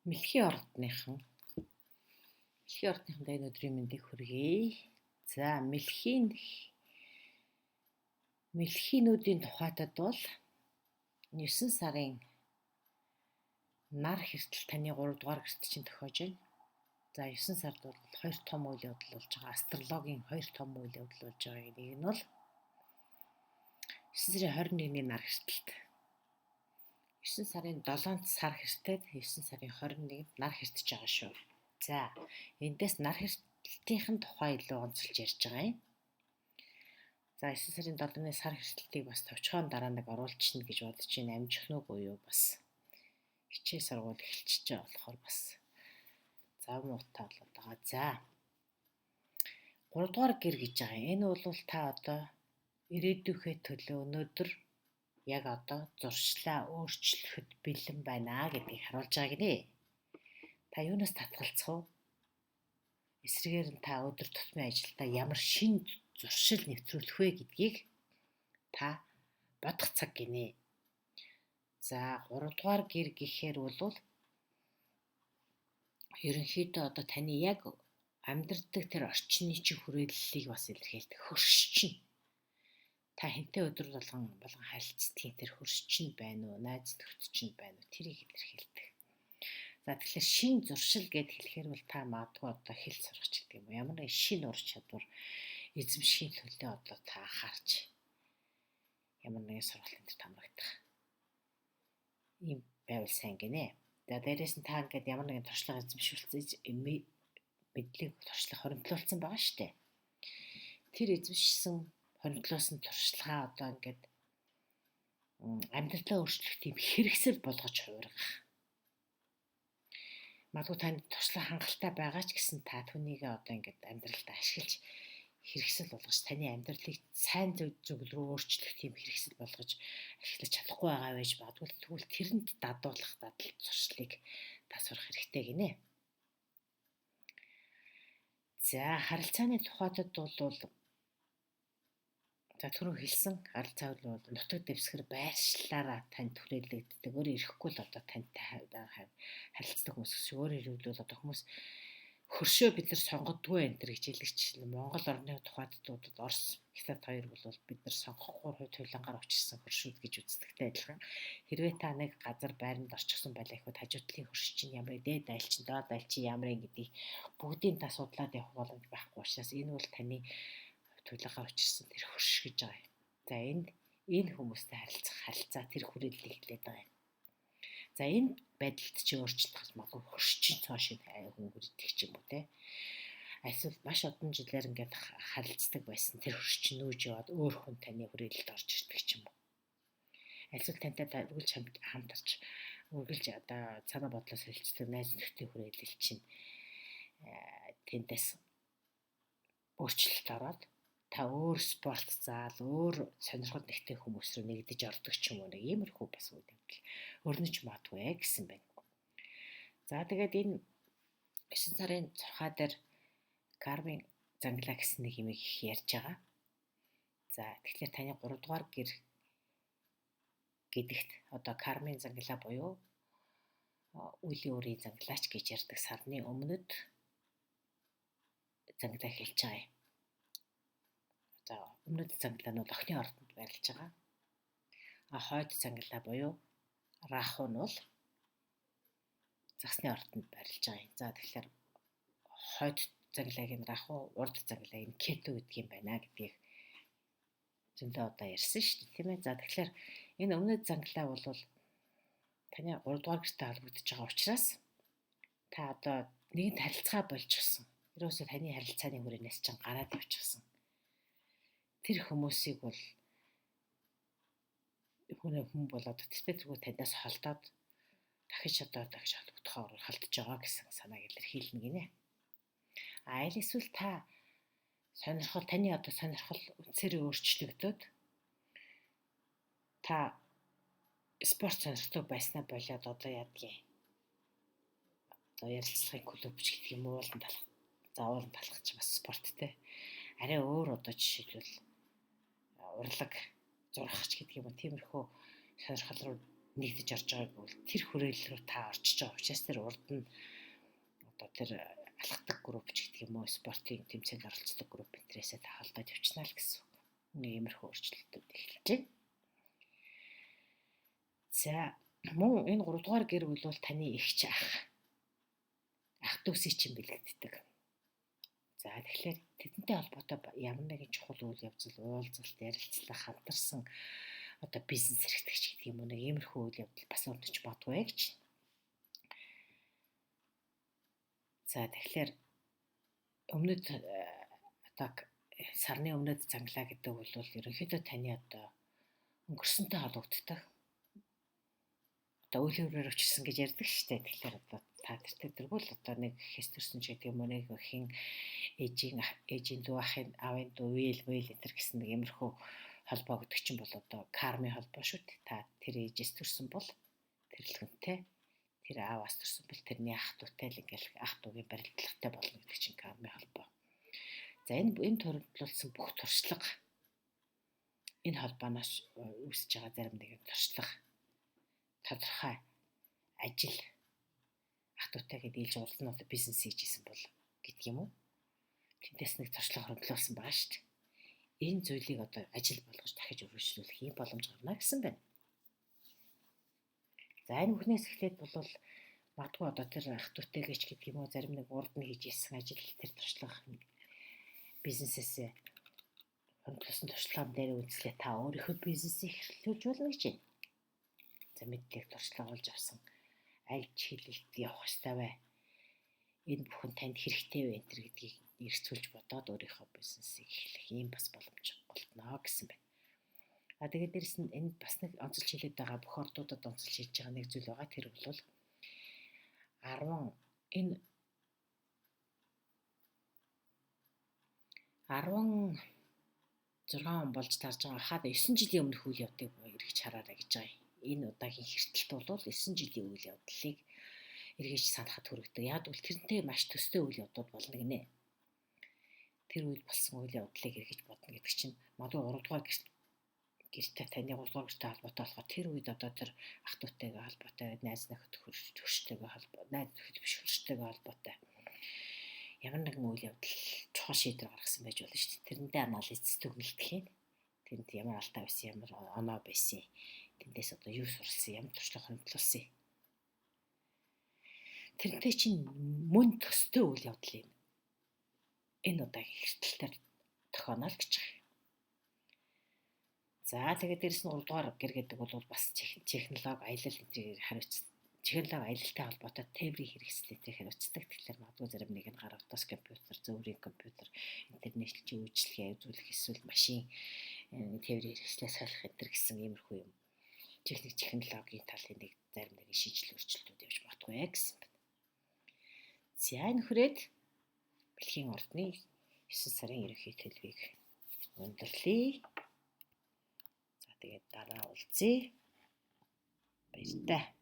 Мэлхийн ордныхан Мэлхийн ордныханд энэ өдрийн мэндийг хүргэе. За, мэлхийнүүдийн тухайтад бол 9 сарын нар хэртэл таны 3 дугаар гэрт чинь тохиож байна. За, 9 сард бол хоёр том үйл явдал болж байгаа. Астрологийн хоёр том үйл явдал болж байгааг нэг нь бол 9 сарын 21-ний нар хэртэлт. 9 сарын 7-нд сар хэртээд 9 сарын 21-нд нар хэртэж байгаа шүү. За, эндээс нар хэртэлтийн тухай илүү онцолж ярьж байгаа юм. За, 9 сарын 7-ны сар хэртэлтийг бас товчхон дараа нэг оруулчихна гэж бодож байна. Амжих нь үгүй юу, бас хичээл сургууль эхэлчихэж байгаа болохоор бас зав муутай болоод байгаа. За, 3 дугаар гэр гэж байгаа. Энэ бол та одоо ирээдүйхээ төлөө өнөөдөр яг одоо зуршлаа өөрчлөхөд бэлэн байна гэдгийг харуулж байгаа гинэ. Та юунаас татгалзах вэ? Эсрэгээр нь та өдөр тутмын ажилдаа ямар шинэ зуршил нэвтрүүлэх вэ гэдгийг та бодох цаг гинэ. За, 3 дугаар гэр гэхээр бол ерөнхийдөө одоо таны яг амьдардаг тэр орчны чинь хүрээллийг бас илэрхийлдэг хөрш чинь. Та хэнтэй өдөр болгон харилцдгийн тэр хөрш чинь байна уу, найз нөхөд чинь байна уу, тэрийг илэрхийлдэг. За, тэгэхээр шинэ зуршил гэд хэлэхээр бол та магадгүй одоо хэл сурах ч гэдэг юм уу. Ямар нэгэн шинэ ур чадвар эзэмшихийн төлөө одоо та анхаарч ямар нэгэн сургалтын дээр хамрагдах ийм байвал сайн гинэ. За, дээрээс нь та ингээд ямар нэгэн туршлага эзэмшүүлсэн, мэдлэг туршлага хоригдлуулсан байгаа шүү дээ. Тэр эзэмшсэн, хоригдлуулсан туршлагаа одоо ингээд амьдралаа өөрчлөх тийм хэрэгсэл болгож хувиргах. Магадгүй танд туршлага хангалттай байгаа ч гэсэн та түүнийгээ одоо ингээд амьдралдаа ашиглаж, хэрэгсэл болгож, таны амьдралыг сайн зөв рүү өөрчлөх тийм хэрэгсэл болгож ашиглаж чадахгүй байгаа байж магадгүй. Тэгвэл тэрэнд дадуулах дадал зуршлыг та сурах хэрэгтэй гинэ. За, харилцааны тухайтад бол за, түрүү хэлсэн харилцаа бол нутаг дэвсгэр байршлаараа танд хүрээлэгддэг. Өөр ирэхгүй л одоо тантай харилцдаг хүмүүс гэсэн. Өөрөөр хэлбэл одоо хүмүүс хөршөө бид нар сонгодгүй энэ төр гэж хэлэгч Монгол орны тухайтдуудад Орос, Хятад хоёр бол бид нар сонгохгүй хувь тавилангаар учирсан хөршүүд гэж үздэгтэй адилхан. Хэрвээ та нэг газар байранд орчихсон байлаа гэхэд хажуу талын хөрш чинь ямар, дээд айл чинь, доод айл чинь ямар юм гэдгийг бүгдийг та судлаад явах боломж байхгүй учраас энэ бол таны хувь тавилангаар учирсан тэр хөрш гэж байгаа юм. За, энд энэ хүмүүстэй харилцах харилцаа, тэр хүрээллийг хэлээд байгаа юм. За, энэ байдалд чи өөрчлөлт магадгүй хөрш чинь цоо шинэ хүн хүрдэг ч юм уу те. Эсвэл маш одон жилээр ингээд харилцдаг байсан тэр хөрш чинь нүүж яваад өөр хүн таны хүрээлэлд орж ирдэг ч юм уу. Эсвэл тантай үргэлж хамтарч, үргэлж одоо санаа бодлоо солилцдог найз нөхдийн хүрээлэл чинь тэндээс өөрчлөлт ороод та өөр спорт зал, өөр сонирхол нэгтэй хүмүүс рүү нэгдэж ордог ч юм уу, нэг иймэрхүү бас үйл явдал өрнөж магадгүй гэсэн байна. За, тэгээд энэ 9 сарын 6 дээр кармын занглаа гэсэн нэг юм их ярьж байгаа. За, тэгэхээр таны 3 дугаар гэр гэдэгт одоо кармын занглаа буюу үеийн үрийн занглаач гэж ярьдаг сарны өмнөд занглаа хэлж байгаа юм. За, өмнөд занглаа нь бол охины ордонд байрлаж байгаа. А хойд занглаа буюу раху нь бол загсны ордонд байрлаж байгаа юм. За, тэгэхээр хойд занглааг нь раху, урд занглааг нь кету гэдэг юм байна гэдгийг зөндөө удаа ярьсан шүү дээ, тийм ээ. За, тэгэхээр энэ өмнөд занглаа бол таны 3 дугаар гэртэй холбогдож байгаа учраас та одоо нэгэнт харилцаа болчихсон. Ерөөсөө таны харилцааны хүрээнээс чинь гараад явчихсан. Тэр хүмүүсийг бол хүн болоод тэртээ зүгээр танаас холдоод дахиж одоо дахиж холбогдохоор холдож байгаа гэсэн санааг илэрхийлнэ гинэ. А аль эсвэл та сонирхол, таны одоо сонирхол үндсээрээ өөрчлөгдөөд, та спорт сонирхдаг байснаа болоод одоо яадгийн одоо ярилцлагын клуб ч гэх юм уу, уулан талах. За, уулан талах ч бас спорттэй. Арай өөр одоо жишээлбэл урлаг, зурах ч гэдэг юм уу, тиймэрхүү сонирхол руу нэгдэж орж байгааг бол тэр хүрээлэл рүү та орчиж байгаа учраас тэр урд нь одоо тэр алхдаг групп ч гэдэг юм уу, спортын тэмцээнд оролцдог групп энтрээсээ та холдоод явчихна л гэсэн үг. Нэг иймэрхүү өөрчлөлтүүд эхэлж байна. За мөн энэ 3 дугаар гэр бүл бол таны эгч ах дүүсийн чинь бэлэгддэг. За тэгэхээр тэдэнтэй холбоотой ямар нэгэн чухал үйл явдал, уулзалт, ярилцлага, хамтарсан одоо бизнес хэрэгтгэж гэдэг юм уу, нэг иймэрхүү үйл явдал бас өрнөж магадгүй гэж. За тэгэхээр өмнөд одоо сарны өмнөд занглаа гэдэг бол ерөнхийдөө таны одоо өнгөрсөнтэй холбогддог. Одоо үйл хөврөөр өчсөн гэж ярьдаг шүү дээ. Тэгэхээр одоо та тэртээ дэргүүл одоо нэг хэс төрсөн ч гэдэг юм уу, нэг хин ээжийн дүү, ахын аавын дүү, үйл мүйл энэ төр гэсэн нэг иймэрхүү холбоо гэдэг чинь бол одоо кармын холбоо шүү дээ. Та тэр ээжээс төрсөн бол тэр л хүнтэй, тэр ааваас төрсөн бол тэрний ах дүүтэй л ингээл ах дүүгийн барилдлагатай болно гэдэг чинь кармын холбоо. За энэ төрөлдлүүлсэн бүх туршлага энэ холбооноос үүсэж байгаа зарим нэгэн туршлага, тодорхой ажил ах дүүтэйгээ дийлж урд нь одоо бизнес хийж исэн бол гэдэг юм уу? Тэндээс нэг туршлага хөрөнгөлүүлсэн байгаа шүү дээ. Энэ зүйлийг одоо ажил болгож дахиж үргэлжлүүлэх юм боломж гарна гэсэн байна. За энэ бүхнээс эхлээд бол магадгүй одоо тэр ах дүүтэйгээ ч гэдэг юм уу, зарим нэг урд нь хийж исэн ажил тэр туршлага бизнесээсээ хөрөнгөлүүлсэн туршлагын дээр үндэслээ та өөрийнхөө бизнесийг эрхлүүлж болно гэж байна. За мэдлэг туршлага олж авсан аль чиглэлд явах ёстой вэ? Энэ бүхэн танд хэрэгтэй вэ энэ гэдгийг эргцүүлж бодоод өөрийнхөө бизнесийг эхлэх ийм бас боломж голтноо гэсэн байна. А тэгээд дээрэс нь энд бас нэг онцолж хэлээд байгаа, бүх ордуудад онцолж хэлж байгаа нэг зүйл байгаа. Тэр бол 10 энэ 16 он болж тарж байгаа хаад 9 жилийн өмнөх үйл явдлыг эргэж хараарай гэж байгаа юм. Энэ удаагийн хэртэлт бол 9 жилийн үйл явдлыг эргэж санахад хүргэдэг. Яг бол тэрнтэй маш төстэй үйл явдлууд болно гинэ. Тэр үед болсон үйл явдлыг эргэж бодно гэдэг чинь магадгүй 3 дугаар гэртэй таны 3 дугаар гэртэй холбоотой болохоор тэр үед одоо тэр ах дүүтэйгээ холбоотой, найз нөхөд хөрштэйгээ холбоо, найз нөхөд биш хөрштэйгээ холбоотой ямар нэгэн үйл явдал чухал шийдвэр гаргасан байж болно шүү дээ. Тэрэндээ анализ дүгнэлтэх юм. Тэнд ямар алдаа байсан, ямар оноо байсан. Тэндээс одоо юу суралсан, ямар туршлага хөндлөсөн. Тэрнтэй чинь мөн төстэй үйл явдал юм. Энэ удаагийн хэртэлтээр тохионо л гэж байгаа юм. За тэгээд дээрэс нь 3 дугаар гэр гэдэг бол бас технологи, аялал энтрийг хариуцсан. Технологи аялалтай холбоотой тээврийн хэрэгсэл энтрийг хариуцдаг. Тэгэхээр магадгүй зарим нэг нь гар утас компьютер, зөврийн компьютер, интернет үйлчилгээ үзүүлэх эсвэл машин тээврийн хэрэгслээ солих энтер гэсэн иймэрхүү юм. Техник технологийн талын нэг зарим нэгэн шинжил өөрчлөлтүүд явж магадгүй гэсэн байна. За энэ хүрээд бэлгийн ордны 9 сарын ерөнхий төлөвийг өндөрлөе. За тэгээд дараа уулзъя. Баяртай.